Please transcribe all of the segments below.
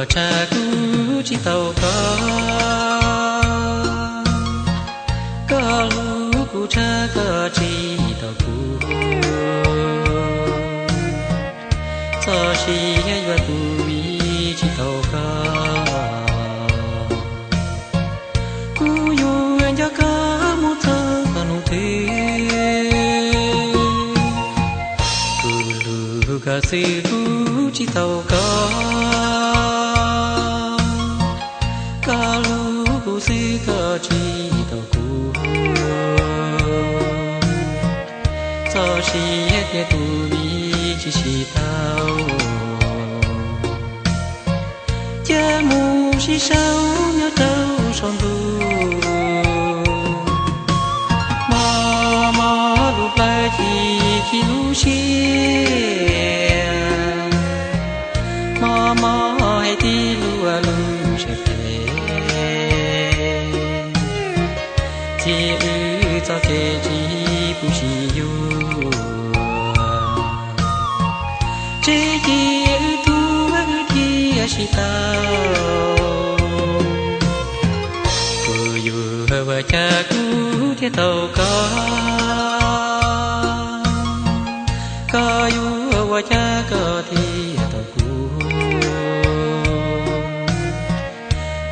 Koj tshaj kuv tsis tau koj, koj hlub kuv tshaj koj tsis tau kuv. Txoj sia yuav tu mi tsis tau koj, kuv yuav nco koj mus txog hnub twg. Kuv hlub koj xwb kuv tsis tau koj, koj hlub kuv xwb koj tsis tau kuv. Txoj sia tias tus vij tsis sib tau, cia mus sib sau nyob rau saum ntuj. Mob mob lub plawv ci ci lub siab, mob mob hais tias luag lub siab phem, txij wb txoj kev tsis pub sib yuav. Tseeb tiag wb tub wb thiaj sib tau, kuv yuav ua cas kuv thiaj tau koj, koj yuav ua cas koj thiaj tau kuv.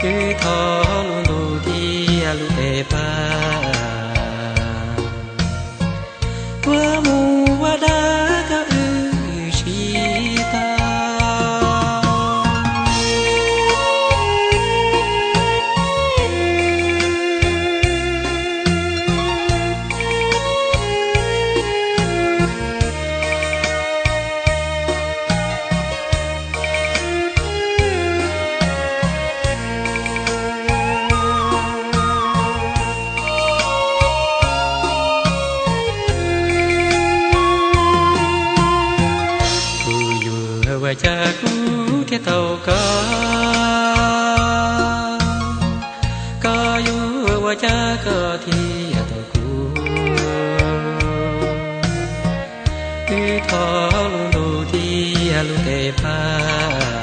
Wb thov lub ntuj thiab lub tes pab, tuav mus ua dab kom wb sib tau. Kuv yuav ua cas kuv thiaj tau koj, koj yuav ua cas koj thiaj tau kuv. Wb thov lub ntuj thiab lub tes pab,